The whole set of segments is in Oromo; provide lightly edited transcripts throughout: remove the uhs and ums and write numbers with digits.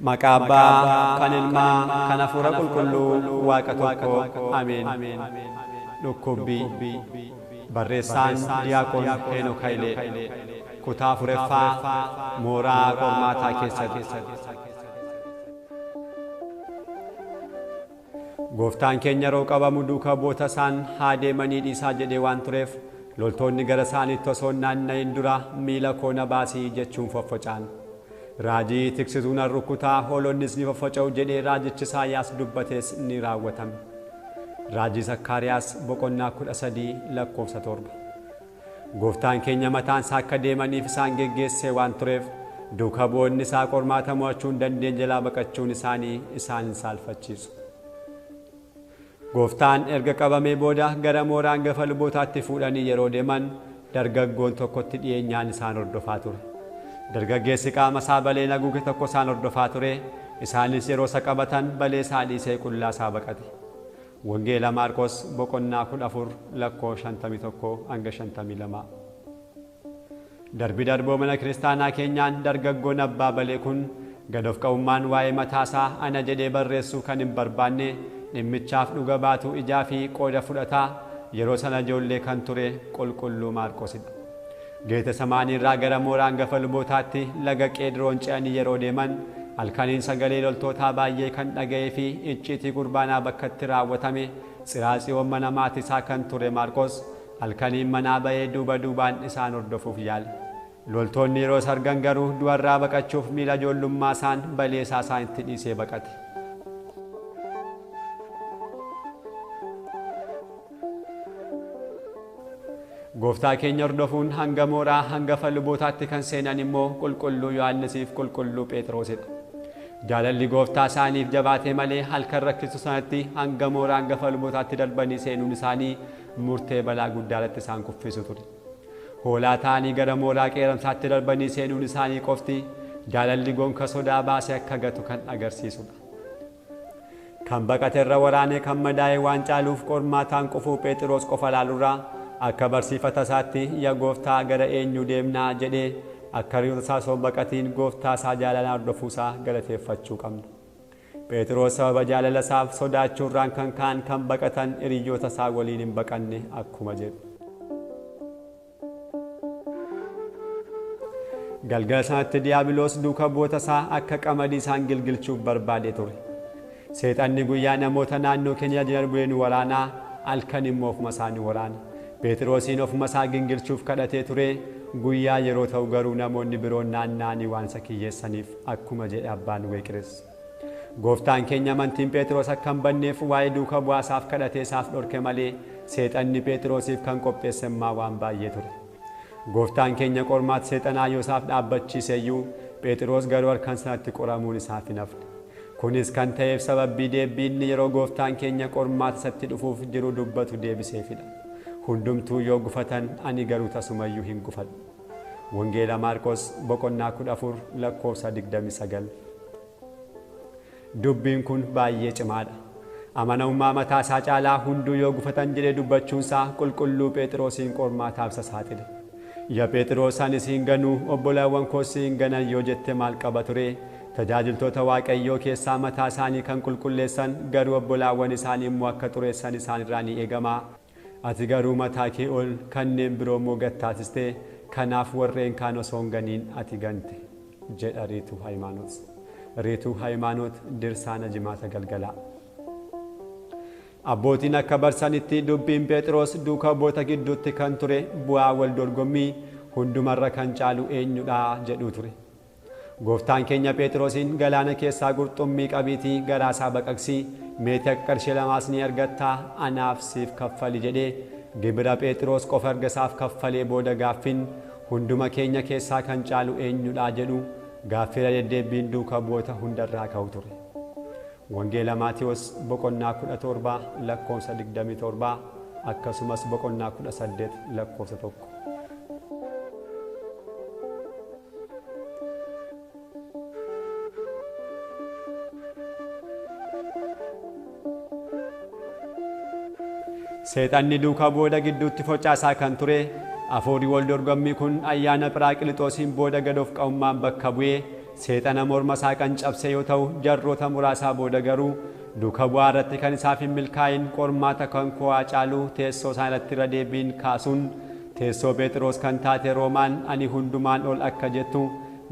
Maqaa Abbaa, kan Ilmaa, kan Hafuura Qulqulluu, Waaqa tokko. Ameen. Dhukkubbii. Barreessaan Diyaaqoon Heenok Hayilee. Kutaa afuraffaa mooraa qormaataa keessatti. Gooftaan keenya yeroo qabamu duuka bu'oota isaan haa deemanii dhiisaa jedhee waan tureef loltoonni gara isaaniitti osoo hin naanna'in dura miila koo na baasii jechuun foffoca'an. Raajii tiksituu nan rukutaa hoolonnis ni foffoca'u jedhee raajichi Isaayyaas dubbates ni raawwatame. Raajii Zakkaariyaas boqonnaa 13 lakkoofsa 7. Gooftaan keenya mataan isaa akka deemaniif isaan geggeessee waan tureef duuka bu'oonni isaa qormaata mo'achuu hin dandeenye jalaa baqachuun isaanii isaan hin saalfachiisu. Gooftaan erga qabamee booda gara mooraa hangafa lubootaatti fuudhanii yeroo deeman dargaggoon tokkotti dhiyeenyaan isaan hordofaa ture. Dargaggeessi qaama isaa baleen haguuge tokko isaan hordofaa ture. Isaanis yeroo isa qabatan balee isaa dhiisee qullaa isaa baqate. Wangeela Maarqos boqonnaa 14 lakkoo 51 hanga 52. Darbi darboo mana kiristaanaa keenyaan dargaggoon abbaa balee kun gad of qabummaan waa'ee mataa isaa ana jedhee barreessuu kan hin barbaanne dhimmichaaf dhuga baatuu ijaa fi qooda fudhataa yeroo sana ijoollee kan ture qulqulluu Maarqosidha. Geetesemaanii irraa gara mooraa hangafa lubootaatti laga Qeedroon ce'anii yeroo deeman halkaniin sagalee loltootaa baay'ee kan dhaga'ee fi icciitii qurbaanaa bakkatti raawwatame Tsiraatsiyoon mana maatii isaa kan ture Maarqos halkaniin manaa ba'ee duuba duubaan isaan hordofuuf yaale. Loltoonni yeroo isa argan garuu du'arraa baqachuuf miila ijoollummaa isaan balee isaa isaanitti dhiisee baqate. Gooftaa keenya hordofuun hanga mooraa hangafa lubootaatti kan seenan immoo qulqulluu Yohaannisiif qulqulluu Phexrosidha. Jaalalli gooftaa isaaniif jabaatee malee halkan rakkisu sanatti hanga mooraa hangafa lubootaatti darbanii seenuun isaanii murtee balaa guddaarratti isaan kuffisu ture. Hoolaa ta'anii gara mooraa qeeramsaatti darbanii seenuun isaanii qofti jaalalli gonka sodaa baasee akka gatu kan agarsiisudha. Kan baqate irra waraanee kan madaa'e waan caaluuf qormaataan qufuu Phexros qofa laalurraa akka barsiifata isaatti yaa gooftaa gara eenyu deemnaa jedhee akka hiriyoota isaa osoo hin baqatiin gooftaa isaa jaalalaan hordofuu isaa galateeffachuu qabna. Phexros sababa jaalala isaaf sodaachuurraan kan ka'an kan baqatan hiriyoota isaa waliin hin baqanne akkuma jedhu. Galgala sanatti Diyaabiloos duuka bu'oota isaa akka qamadii isaan gilgilchuuf barbaadee ture. Seexanni guyyaa namoota naannoo keenya jiran bulee nu waraanaa, halkan immoo ofuma isaa nu waraana. Phexrosiin ofuma isaa gingilchuuf kadhatee ture. Guyyaa yeroo ta'u garuu namoonni biroon naanna'anii waan isa kiyyeessaniif akkuma jedhe abbaan Weeqiris. Gooftaan keenya amantiin Phexros akka hin banneef waa'ee duuka bu'aa isaaf kadhatee isaaf dhorke malee seexanni Phexrosiif kan qopheesse immaa waan baay'ee ture. Gooftaan keenya qormaata seexanaa yoo isaaf dhaabbachiise iyyuu Phexros garuu halkan sanatti qoramuun isaaf hin hafne. Kunis kan ta'eef sababii deebii inni yeroo gooftaan keenya qormaata isatti dhufuuf jiru dubbatu deebiseefidha. Hundumtuu yoo gufatan ani garuu tasumayyuu hin gufadhu. Wangeela Maarqos boqonnaa 14 lakkoofsa 29. Dubbiin kun baay'ee cimaadha. Amanamummaa mataa isaa caalaa hunduu yoo gufatan jedhee dubbachuun isaa qulqulluu Phexrosiin qormaataaf isa saaxile. Yaa Phexros ani si hin ganuu obbolaawwan koos si hin ganan yoo jette maal qaba ture? Tajaajiltoota Waaqayyoo keessaa mataa isaanii kan qulqulleessan garuu obbolaawwan isaanii immoo akka xureessan isaan irraa ni eegama. Ati garuu mataa kee ol kanneen biroo immoo gad taasiste, kanaaf warreen kaan osoo hin ganiin ati gante jedha Riituu Hayimaanoot. Riituu Hayimaanoot Dirsaana Jimaata Galgalaa. Abbootiin akka barsanitti dubbiin Phexros duuka bu'oota gidduutti kan ture bu'aa wal dorgommii hundumarra kan caalu eenyudha jedhuu ture. Gooftaan keenya Phexrosiin galaana keessaa qurxummii qabiitii garaa isaa baqaqsii meetii akka qarshii lamaas ni argattaa anaaf siif kaffali jedhee gibira Phexros qofa erga isaaf kaffalee booda gaaffin hunduma keenya keessaa kan caalu eenyudha jedhu gaaffiira deddeebbiin duuka bu'oota hundarraa ka'u ture. Wangeela Maatewos boqonnaa 17 lakkoofsa 27 akkasumas boqonnaa 18 lakkoofsa 1. Seexanni duuka booda gidduutti focaasaa kan ture afuurri wal dorgommii kun ayyaana Phiraaqilixoosiin booda gad of qabummaan bakka bu'ee seexana morma isaa kan cabse yoo ta'u, jarroota muraasaa booda garuu duuka bu'aa irratti kan isaaf hin milkaa'in qormaata kan ko'aa caalu teessoo isaa irratti irra deebiin kaasuun teessoo Phexros kan taate Roomaan ani hundumaan ol akka jettu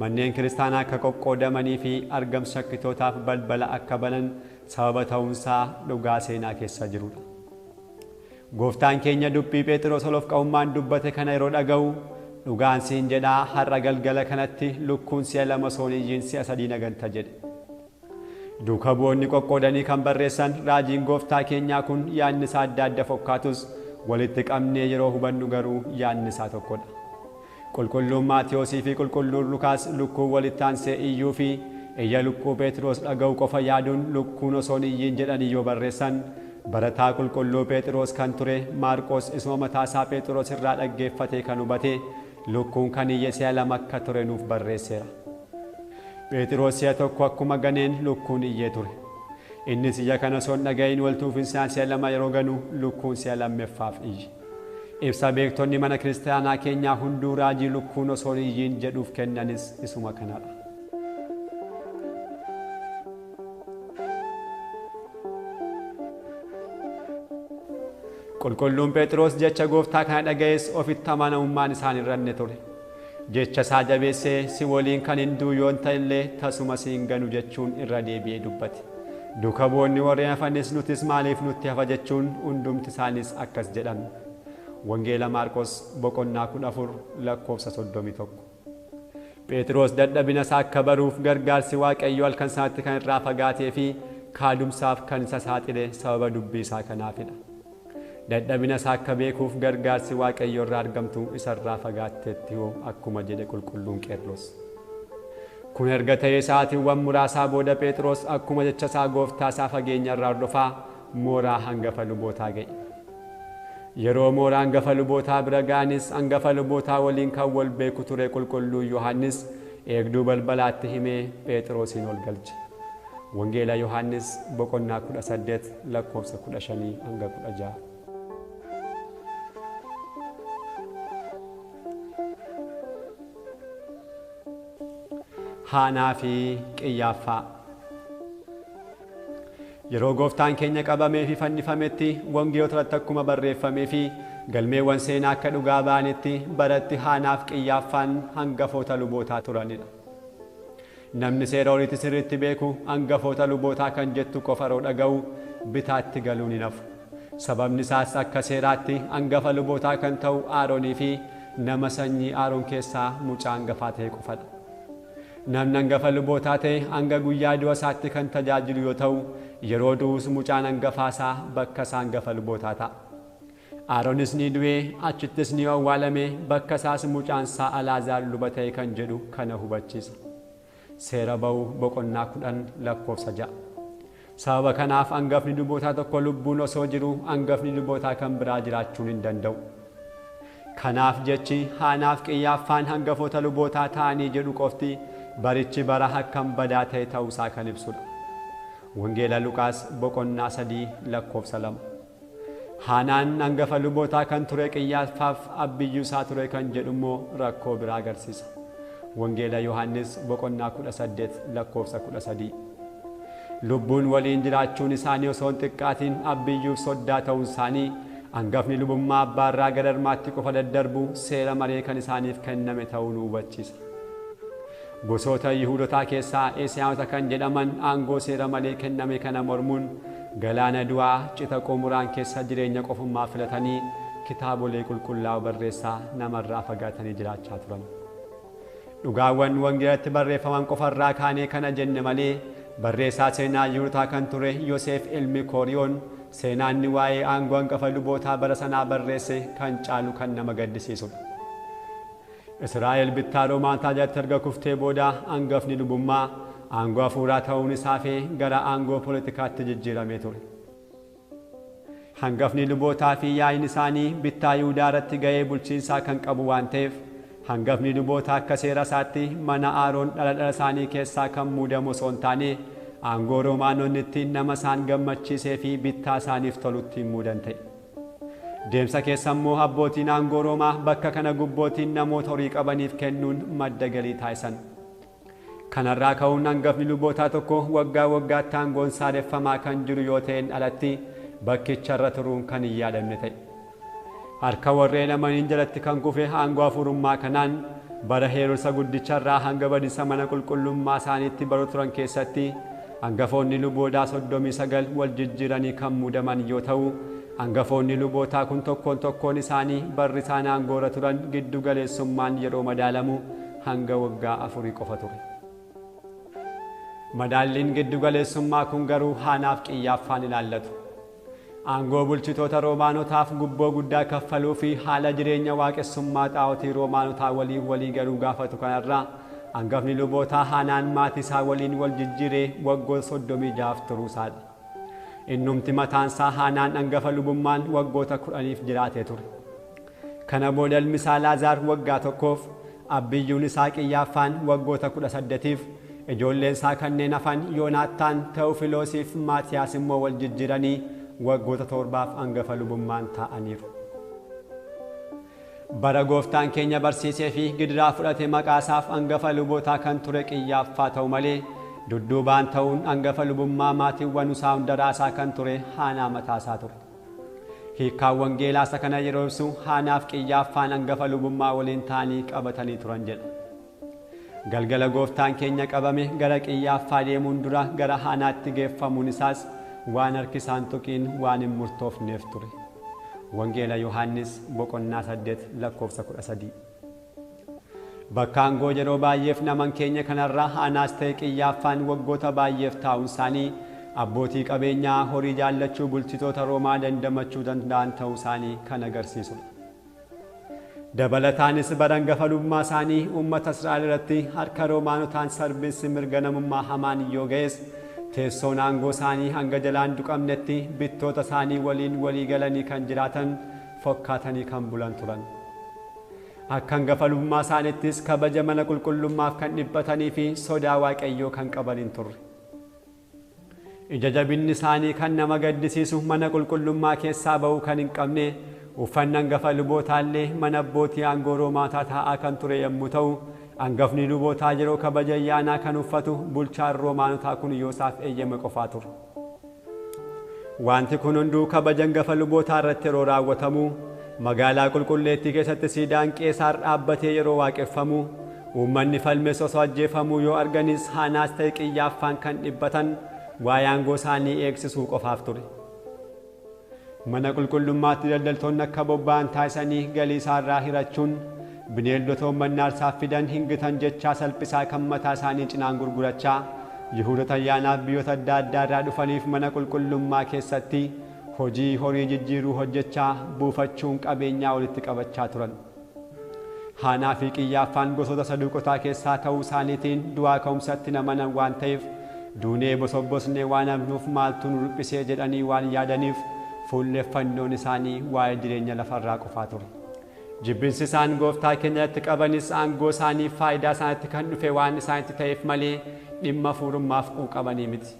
manneen kiristaanaa akka qoqqoodamanii fi argamsa shakkitootaaf balbala akka banan sababa ta'uunsaa dhugaa seenaa keessa jirudha. Gooftaan keenya dubbii Phexros ol of qabummaan dubbate kana yeroo dhaga'u, dhugaan siin jedhaa har'a galgala kanatti lukkuun si'a lama osoo hin iyyiin si'a sadii na ganta jedhe. Duuka bu'oonni qoqqoodanii kan barreessan raajiin gooftaa keenyaa kun yaadni isaa adda adda fokkaatus walitti qabnee yeroo hubannu garuu yaadni isaa tokkodha. Qulqulluun Maatiyoosii fi qulqulluun Lukaas lukkuun walitti aansee iyyuu fi iyya lukkuu Phexros dhaga'u qofa yaaduun lukkuun osoo hin iyyiin jedhanii yoo barreessan, barataa qulqulluu Phexros kan ture Maarqos isuma mataasaa Phexros irraa dhaggeeffatee kan hubate lukkuun kan iyye si'a lama akka ture nuuf barreesseera. Phexros si'a tokko akkuma ganeen lukkuun iyyee ture. Innis iyya kana osoo hin dhaga'iin waltuufinsaan si'a lama yeroo ganu lukkuun si'a lammaffaaf iyye. Ibsa beektonni mana kiristaanaa keenyaa hunduu raajii lukkuun osoo hin iyyiin jedhuuf kennanis isuma kanadha. Qulqulluun Phexros jecha gooftaa kana dhaga'es ofitti amanamummaan isaan hin ranne ture. Jecha isaa jabeessee si waliin kan hin du'u yoon ta'ellee tasuma si hin ganu jechuun irra deebi'ee dubbate. Duuka bu'oonni warreen hafanis nutis maaliif nutti hafa jechuun hundumti isaanis akkas jedhan. Wangeela Maarqos boqonnaa 14 lakkoofsa 31. Phexros dadhabina isaa akka baruuf gargaarsi Waaqayyoo halkan sanatti kan irraa fagaatee fi kaadumsaaf kan isa saaxile sababa dubbii isaa kanaafidha. Dadhabina isaa akka beekuuf gargaarsi Waaqayyoo irraa argamtu isarraa fagaatteetti hoo akkuma jedhe qulqulluun Qeerlos. Kun erga ta'ee sa'aatiiwwan muraasaa booda Phexros akkuma jecha isaa gooftaa isaa fageenya irraa hordofaa mooraa hangafa lubootaa ga'e. Yeroo mooraa hangafa lubootaa bira ga'anis hangafa lubootaa waliin kan wal beeku ture qulqulluu Yohaannis eegduu balbalaatti himee Phexrosiin ol galche. Wangeela Yohaannis boqonnaa 18 lakkoofsa 15 hanga 16. Haanaa fi Qiyyaaffaa. Yeroo gooftaan keenya qabamee fi fannifametti wangeelota irratti akkuma barreeffamee fi galmeewwan seenaa akka dhugaa ba'anitti baratti Haanaaf Qiyyaaffaan hangafoota lubootaa turanidha. Namni seera horiitti sirriitti beeku hangafoota lubootaa kan jettu qofa yeroo dhaga'u bitaatti galuun hin hafu. Sababni isaas akka seeraatti hangafa lubootaa kan ta'u Aaroonii fi nama sanyii Aaroon keessaa mucaa hangafaa ta'e qofadha. Namni hangafa lubootaa ta'e hanga guyyaa du'a isaatti kan tajaajilu yoo ta'u, yeroo du'us mucaan hangafaa isaa bakka isaa hangafa lubootaa ta'a. Aaroonis ni du'ee achittis ni awwaalame, bakka isaas mucaan isaa Alaazaar luba ta'e kan jedhu kana hubachiisa. Seera ba'uu boqonnaa 10 lakkoofsa 6. Sababa kanaaf hangafni lubootaa tokko lubbuun osoo jiru hangafni lubootaa kan biraa jiraachuun hin danda'u. Kanaaf jechi Haanaaf Qiyyaaffaan hangafoota lubootaa ta'anii jedhu qofti barichi bara akkam badaa ta'e ta'uusaa kan ibsudha. Wangeela Luqaas boqonnaa 3 lakkoofsa 2. Haanaan hangafa lubootaa kan ture Qiyyaaffaaf abbiyyuu isaa ture kan jedhu immoo rakkoo biraa agarsiisa. Wangeela Yohaannis boqonnaa 18 lakkoofsa 13. Lubbuun waliin jiraachuun isaanii osoo hin xiqqaatiin abbiyyuuf soddaa ta'uun isaanii hangafni lubummaa abbaa irraa gara ilmaatti qofa daddarbu seera maree kan isaaniif kenname ta'uu nu hubachiisa. Gosoota Yihuudotaa keessaa Eesiyaanota kan jedhaman aangoo seera malee kenname kana mormuun galaana du'aa cita qomuraan keessa jireenya qofummaa filatanii kitaabolee qulqullaa'oo barreessaa namarraa fagaatanii jiraachaa turan. Dhugaawwan wangeelatti barreeffaman qofarraa kaanee kana jenne malee barreessaa seenaa Yihuudotaa kan ture Yoseef ilmi Kooriyoon seenaanni waa'ee aangoo hangafa lubootaa bara sanaa barreesse kan caalu kan nama gaddisiisudha. Israa'el bittaa Roomaataa jalatti erga kuftee booda hangafni lubummaa aangoo hafuuraa ta'uun isaa fi gara aangoo poolitikaatti jijjiiramee ture. Hangafni lubootaa fi yaa'iin isaanii bittaa Yihudaa irratti ga'ee bulchiinsaa kan qabu waan ta'eef hangafni lubootaa akka seera isaatti mana Aaroon dhala dhala isaanii keessaa kan muudamu osoo hin taane aangoo Roomaanonni ittiin nama isaan gammachiisee fi bittaa isaaniif tolutti muudan ta'e. Deemsa keessa immoo abbootiin aangoo Roomaa bakka kana gubbootiin namoota horii qabaniif kennuun madda galii taasisan. Kanarraa ka'uun hangafni lubootaa tokko waggaa waggaatti aangoon haareffamaa kan jiru yoo ta'een alatti bakkicharra turuun kan hin yaadamne ta'e. Harka warreen amaniin jalatti kan kufe aangoo hafuurummaa kanaan bara Heroodisa guddicharraa hanga badiisa mana qulqullummaa isaaniitti bara turan keessatti hangafoonni lubootaa 39 wal jijjiiranii kan muudaman yoo ta'u, hangafoonni lubootaa kun tokkoon tokkoon isaanii barri isaan aangoorra turan giddu galeessummaan yeroo madaalamu hanga waggaa 4 qofa ture. Madaalliin giddu galeessummaa kun garuu Haanaaf Qiyyaaffaan ilaallatu. Aangoo bulchitoota Roomaanotaaf gubboo guddaa kaffaluu fi haala jireenya waaqessummaa xaa'otii Roomaanotaa waliin walii galuu gaafatu kanarraa hangafni lubootaa Haanaan maatii isaa waliin wal jijjiiree waggoota 36 turuu isaadha. Innumti mataansaa Haanaan hangafa lubummaan waggoota 10 jiraatee ture. Kana booda ilmi isaa Laazaar waggaa 1f, abbiyyuun isaa Qiyyaaffaan waggoota 18f, ijoolleen isaa kanneen hafan Yoonaattaan, Tewofiloosiif Maatiyaas immoo wal jijjiiranii waggoota 7 hangafa lubummaan taa'aniiru. Bara gooftaan keenya barsiisee fi gidiraa fudhate maqaa isaaf hangafa lubootaa kan ture Qiyyaaffaa ta'u malee dudduubaan ta'uun hangafa lubummaa maatiiwwan isaa hunda raasaa kan ture Haanaa mataasaa ture. Hiikkaan wangeelaa isa kana yeroo ibsu Haanaaf Qiyyaaffaan hangafa lubummaa waliin ta'anii qabatanii turan jedha. Galgala gooftaan keenya qabame gara Qiyyaaffaa deemuun dura gara Haanaatti geeffamuun isaas waan harki isaan tuqiin waan hin murtoofneef ture. Wangeela Yohaannis boqonnaa 8 lakkoofsa 13. Bakka aangoo yeroo baay'eef naman keenya kanarraa Haanaas ta'e Qiyyaaffaan waggoota baay'eef taa'uun isaanii abbootii qabeenyaa horii jaallachuu bulchitoota Roomaa dandamachuu danda'an ta'uu isaanii kan agarsiisudha. Dabalataanis bara hangafa lubummaa isaanii uummata Israa'el irratti harka Roomaanotaan sarbiinsi mirga namummaa hamaan yoo ga'es teessoon aangoo isaanii hanga jalaan duqamnetti bittoota isaanii waliin walii galanii kan jiraatan fokkaatanii kan bulan turan. Akka hangafa lubummaa isaaniittis kabaja mana qulqullummaaf kan dhiphatanii fi sodaa Waaqayyoo kan qaban hin turre. Ija jabinni isaanii kan nama gaddisiisu mana qulqullummaa keessaa ba'uu kan hin qabne uffannaan hangafa lubootaallee mana abbootii aangoo Roomaataa taa'aa kan ture yommuu ta'u, hangafni lubootaa yeroo kabaja ayyaanaa kan uffatu bulchaan Roomaanotaa kun Yoosaaf eeyyame qofaa ture. Wanti kun hunduu kabaja hangafa lubootaa irratti yeroo raawwatamu, magaalaa qulqulleettii keessatti siidaan Qeesaar dhaabbatee yeroo waaqeffamu, uummanni falmes osoo ajjeefamuu yoo arganis Haanaas ta'e Qiyyaaffaan kan dhibbatan waa'ee aangoo isaanii eegsisuu qofaaf ture. Mana qulqullummaatti daldaltoonni akka bobba'an taasisanii galii isaarraa hirachuun bineeldota uummanni aarsaaf fidan hingitan jechaa salphisaa kan mataa isaanii cinaan gurgurachaa Yihuudoota ayyaanaaf biyyoota adda addaa irraa dhufaniif mana qulqullummaa keessatti hojii horii jijjiiruu hojjechaa buufachuun qabeenyaa walitti qabachaa turan. Haanaa fi Qiyyaaffaan gosoota saduuqotaa keessaa ta'uu isaaniitiin du'aa ka'umsatti namanan waan ta'eef duunee bosobbosnee waan hafnuuf maaltu nu dhiphisee jedhanii waan yaadaniif fuulleffannoon isaanii waa'ee jireenya lafarraa qofaa ture. Jibbinsi isaan gooftaa keenya irratti qabanis aangoo isaanii faayidaa isaanitti kan dhufe waan isaanitti ta'eef malee dhimma hafuurummaaf quuqamanii miti.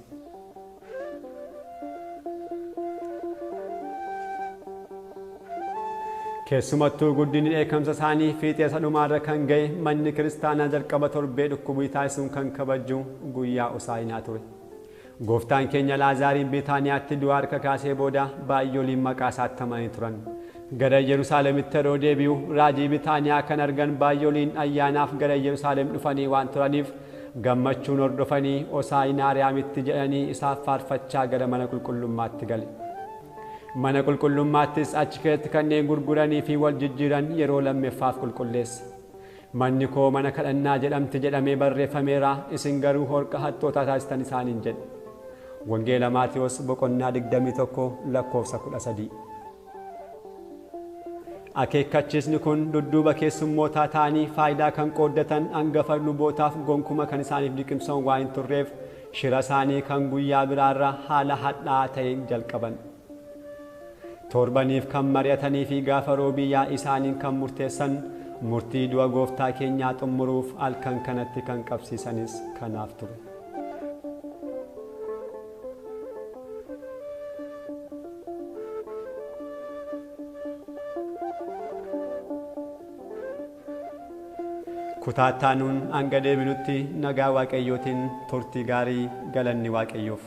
Keessumattuu guddinni dheekkamsa isaanii fiixee isa dhumaarra kan ga'e manni kiristaanaa jalqaba torbee dhukkubii taasisuun kan kabaju guyyaa Osaayinaa ture. Gooftaan keenya Laazaariin Biitaaniyaatti du'aa harka kaasee booda baay'ooliin maqaa isaatti amananii turan. Gara Yerusaalemitti yeroo deebi'u raajii Biitaaniyaa kan argan baay'ooliin ayyaanaaf gara Yerusaalem dhufanii waan turaniif gammachuun hordofanii Osaayinaa Ariyaamitti jedhanii isaaf faarfachaa gara mana qulqullummaatti gale. Mana qulqullummaattis achi keessatti kanneen gurguranii fi wal jijjiiran yeroo lammaffaaf qulqulleesse. Manni koo mana kadhannaa jedhamti jedhamee barreeffameera, isin garuu holqa hattootaa taasistan isaaniin jedhe. Wangeela Maatiyoos boqonnaa 21 lakkoofsa 13. Akeekkachiisni kun dudduuba keessummootaa ta'anii faayidaa kan qooddatan hangafa lubootaaf gonkuma kan isaaniif liqimsan waan hin turreef shira isaanii kan guyyaa biraarra haala hadhaa'aa ta'een jalqaban. Torbaniif kan mari'atanii fi gaafa roobii yaa'ii isaaniin kan murteessan murtii du'a gooftaa keenyaa xumuruuf halkan kanatti kan qabsiisanis kanaaf ture. Kutaa itti aanuun hanga deebinutti nagaa Waaqayyootiin turtii gaarii, galanni Waaqayyoof.